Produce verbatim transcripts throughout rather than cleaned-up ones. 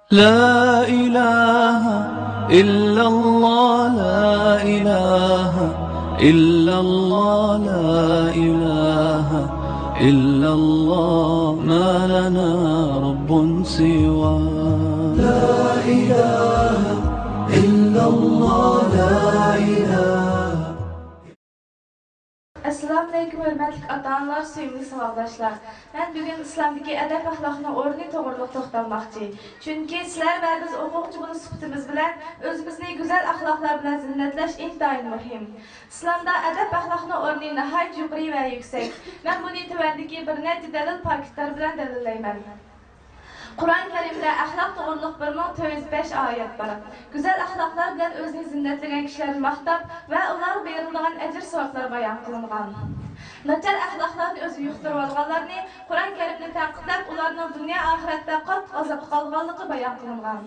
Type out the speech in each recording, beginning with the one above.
لا إله إلا الله، لا إله إلا الله، لا إله إلا الله، ما لنا رب سواه. لا إله إلا الله، لا إله. ئەسسالامۇئەلەيكۇم، ھۆرمەتلىك ئاتا-ئانىلار، سۆيۈملۈك ساۋاقداشلار! مەن بۈگۈن ئىسلامدىكى ئەدەپ-ئەخلاقنىڭ ئورنى توغرىلىق توختالماقچى. چۈنكى سىلەر ۋە بىز ئوقۇغۇچى بولۇش سۈپىتىمىز بىلەن ئۆزىمىزنى گۈزەل ئەخلاقلار بىلەن زىننەتلەش ئىنتايىن مۇھىم. ئىسلامدا ئەدەپ-ئەخلاقنىڭ ئورنى ناھايىتى يۇقىرى ۋە يۈكسەك. مەن بۇنى تۆۋەندىكى بىر نەچچە دەلىل پاكىتلار بىلەن دەلىللەيمەن. قۇرئان كەرىمدە ئەخلاق توغرىلىق بىر مىڭ تۆت يۈز بەش ئايەت بار. گۈزەل ئەخلاقلار بىلەن ئۆزىنى زىننەتلىگەن كىشىلەرنى ماختاپ ۋە ئۇلارغا بېرىلىدىغان ئەجىر-ساۋابلار بايان قىلىنغان. ناچار ئەخلاقلارنى ئۆزىگە يۇقتۇرۇۋالغانلارنى قۇرئان كەرىمدە تەنقىدلەپ، ئۇلارنىڭ دۇنيا ئاخىرەتتە قاتتىق ئازابقا قالغانلىقى بايان قىلىنغان.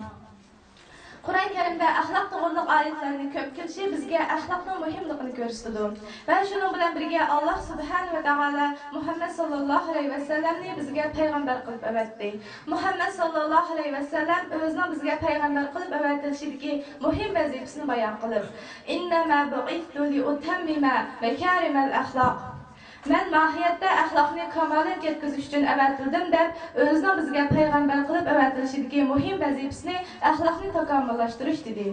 قۇرئان كەرىمدە ئەخلاق توغرىلىق ئايەتلەرنىڭ كۆپ كېلىشى بىزگە ئەخلاقنىڭ مۇھىملىقىنى كۆرسىتىدۇ. ۋە شۇنىڭ بىلەن بىرگە، ئاللاھ سۇبھانەھۇ ۋە تائالا مۇھەممەد ساللاللاھۇ ئەلەيھى ۋەسەللەمنى بىزگە پەيغەمبەر قىلىپ ئەۋەتتى. مۇھەممەد ساللاللاھۇ ئەلەيھى ۋەسەللەم ئۆزىنىڭ بىزگە پەيغەمبەر قىلىپ ئەۋەتىلىشىدىكى مۇھىم ۋەزىپىسىنى بايان قىلىپ، إنما بعثت لأتمم مكارم الأخلاق. مەن ماھىيەتتە ئەخلاقنى كامالەتكە يەتكۈزۈش ئۈچۈن ئەۋەتىلدىم، دەپ ئۆزىنىڭ بىزگە پەيغەمبەر قىلىپ ئەۋەتىلىشىدىكى مۇھىم ۋەزىپىسىنى ئەخلاقنى تاكامۇللاشتۇرۇش دېدى.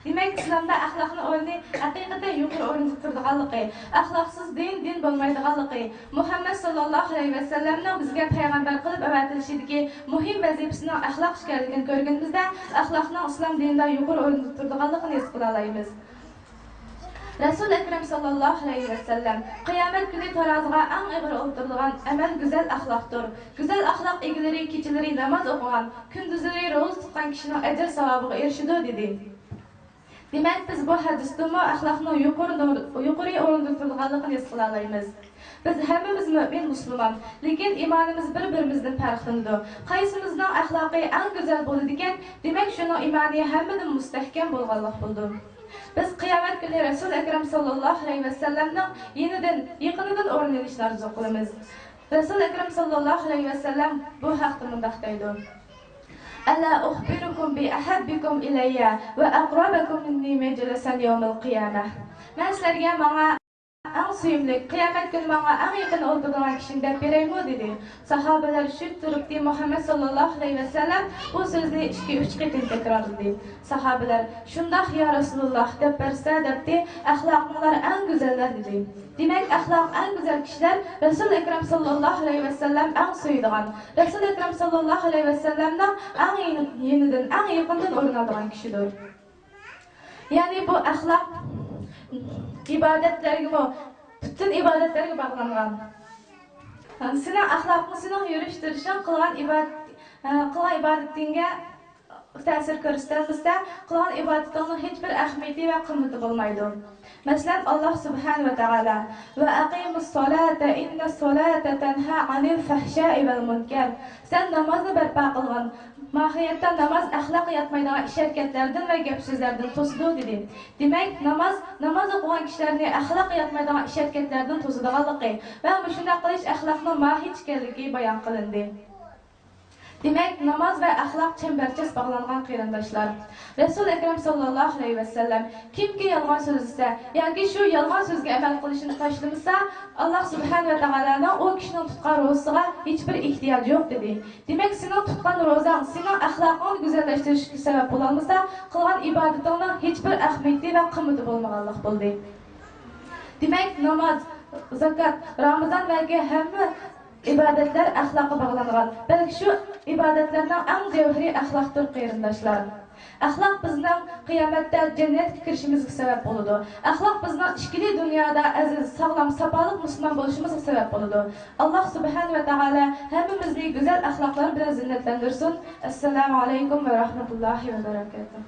دېمەك، ئىسلامدا ئەخلاقنىڭ ئورنى ھەقىقەتەن يۇقىرى ئورۇندا تۇرىدىغانلىقى، ئەخلاقسىز دىن دىن بولمايدىغانلىقى، مۇھەممەد ساللاللاھۇ ئەلەيھى ۋەسەللەمنىڭ بىزگە پەيغەمبەر قىلىپ ئەۋەتىلىشىدىكى مۇھىم ۋەزىپىسىنىڭ ئەخلاق ئىكەنلىكىنى كۆرگىنىمىزدە، ئەخلاقنىڭ ئىسلام دىنىدا يۇقىرى ئورۇندا تۇرىدىغانلىقىنى ھېس قىلالايمىز. رەسۇل ئەكرەم ساللاللاھۇ ئەلەيھى ۋەسەللەم، قىيامەت كۈنى تارازىغا ئەڭ ئېغىر ئولتۇرىدىغان ئەمەل گۈزەل ئەخلاقتۇر. گۈزەل ئەخلاق ئىگىلىرى كېچىلىرى ناماز ئوقۇغان، كۈندۈزلىرى روزا تۇتقان كىشىنىڭ ئەجىر-ساۋابىغا ئېرىشىدۇ، دېدى. دېمەك، بىز بۇ ھەدىستىنمۇ ئەخلاقنىڭ يۇقىرى نۇر-، يۇقىرى ئورۇندا تۇرىدىغانلىقىنى ھېس قىلالايمىز. بىز ھەممىمىز مۆمىن مۇسۇلمان، لېكىن ئىمانىمىز بىر-بىرىمىزدىن پەرقلىنىدۇ. قايسىمىزنىڭ ئەخلاقى ئەڭ گۈزەل بولىدىكەن، دېمەك، شۇنىڭ ئىمانى ھەممىدىن مۇستەھكەم بولغانلىق بولىدۇ. بىز قىيامەت كۈنى رەسۇل ئەكرەم ساللاللاھۇ ئەلەيھى ۋەسەللەمنىڭ يېنىدىن، يېقىنىدىن ئورۇن ئېلىشنى ئارزۇ قىلىمىز. رەسۇل ئەكرەم ساللاللاھۇ ئەلەيھى ۋەسەللەم بۇ ھەقتە مۇنداق دەيدۇ: ألا أخبركم بأحبكم إلي وأقربكم مني مجلسا يوم القيامة. مەن سىلەرگە ماڭا ئەڭ سۆيۈملۈك، قىيامەت كۈنى ماڭا ئەڭ يېقىن ئولتۇرىدىغان كىشىنى دەپ بېرەيمۇ؟ دېدى. ساھابىلەر شۈك تۇرۇپتى، مۇھەممەد ساللاللاھۇ ئەلەيھى ۋەسەللەم بۇ سۆزنى ئىككى، ئۈچ قېتىم تەكرارلىدى. ساھابىلەر، شۇنداق يا رەسۇلۇللاھ، دەپ بەرسە، دەپتى، ئەخلاقىڭلار ئەڭ گۈزەللەر، دېدى. دېمەك، ئەخلاق ئەڭ گۈزەل كىشىلەر رەسۇل ئەكرەم ساللاللاھۇ ئەلەيھى ۋەسەللەم ئەڭ سۆيىدىغان، رەسۇل ئەكرەم ساللاللاھۇ ئەلەيھى ۋەسەللەمنىڭ ئەڭ يېنى-، يېنىدىن، ئەڭ يېقىندىن ئورۇن ئالىدىغان كىشىدۇر. يەنى بۇ ئەخلاق ئىبادەتلەرگىمۇ، پۈتۈن ئىبادەتلەرگە باغلانغان. سېنىڭ ئەخلاقىڭ، سېنىڭ يۈرۈش-تۇرۇشۇڭ قىلغان ئىبادەت، قىلغان ئىبادىتىڭگە تەسىر كۆرسىتەلمىسە، قىلغان ئىبادىتىڭنىڭ ھېچبىر ئەھمىيىتى ۋە قىممىتى بولمايدۇ. مەسىلەن، ئاللاھ سۇبھانەھۇ ۋە تائالا، وأقيموا الصلاة إن الصلاة تنهى عن الفحشاء والمنكر. سەن نامازنى بەرپا قىلغىن. ماھىيەتتە ناماز ئەخلاق ياتمايدىغان ئىش-ھەرىكەتلەردىن ۋە گەپ-سۆزلەردىن توسىدۇ، دېدى. دېمەك، ناماز، ناماز ئوقۇغان كىشىلەرنى ئەخلاق ياتمايدىغان ئىش-ھەرىكەتلەردىن توسىدىغانلىقى ۋە مۇشۇنداق قىلىش ئەخلاقنىڭ ماھىيىتى ئىكەنلىكى بايان قىلىندى. دېمەك، ناماز ۋە ئەخلاق چەمبەرچاس باغلانغان، قېرىنداشلار. رەسۇل ئەكرەم ساللاللاھۇ ئەلەيھى ۋەسەللەم، كىمكى يالغان سۆزلىسە ياكى شۇ يالغان سۆزگە ئەمەل قىلىشنى تاشلىمىسا، ئاللاھ سۇبھانەھۇ ۋە تائالانىڭ ئۇ كىشىنىڭ تۇتقان روزىسىغا ھېچبىر ئېھتىياجى يوق، دېدى. دېمەك، سېنىڭ تۇتقان روزاڭ سېنىڭ ئەخلاقىڭنى گۈزەللەشتۈرۈشكە سەۋەب بولالمىسا، قىلغان ئىبادىتىڭنىڭ ھېچبىر ئەھمىيىتى ۋە قىممىتى بولمىغانلىق بولدى. دېمەك، ناماز، زاكات، رامىزان ۋەگە ھەممە ئىبادەتلەر ئەخلاققا باغلانغان. بەلكى شۇ ئىبادەتلەرنىڭ ئەڭ جەۋھىرى ئەخلاقتۇر، قېرىنداشلار. ئەخلاق بىزنىڭ قىيامەتتە جەننەتكە كىرىشىمىزگە سەۋەب بولىدۇ. ئەخلاق بىزنىڭ ئىچكىرى دۇنيادا ئەزىز، ساغلام، ساپالىق مۇسۇلمان بولۇشىمىزغا سەۋەب بولىدۇ. ئاللاھ سۇبھانەھۇ ۋە تائالا ھەممىمىزنى گۈزەل ئەخلاقلار بىلەن زىننەتلەندۈرسۇن. ئەسسالامۇ ئەلەيكۇم ۋە رەھمەتۇللاھى ۋە بەرەكاتۇھ.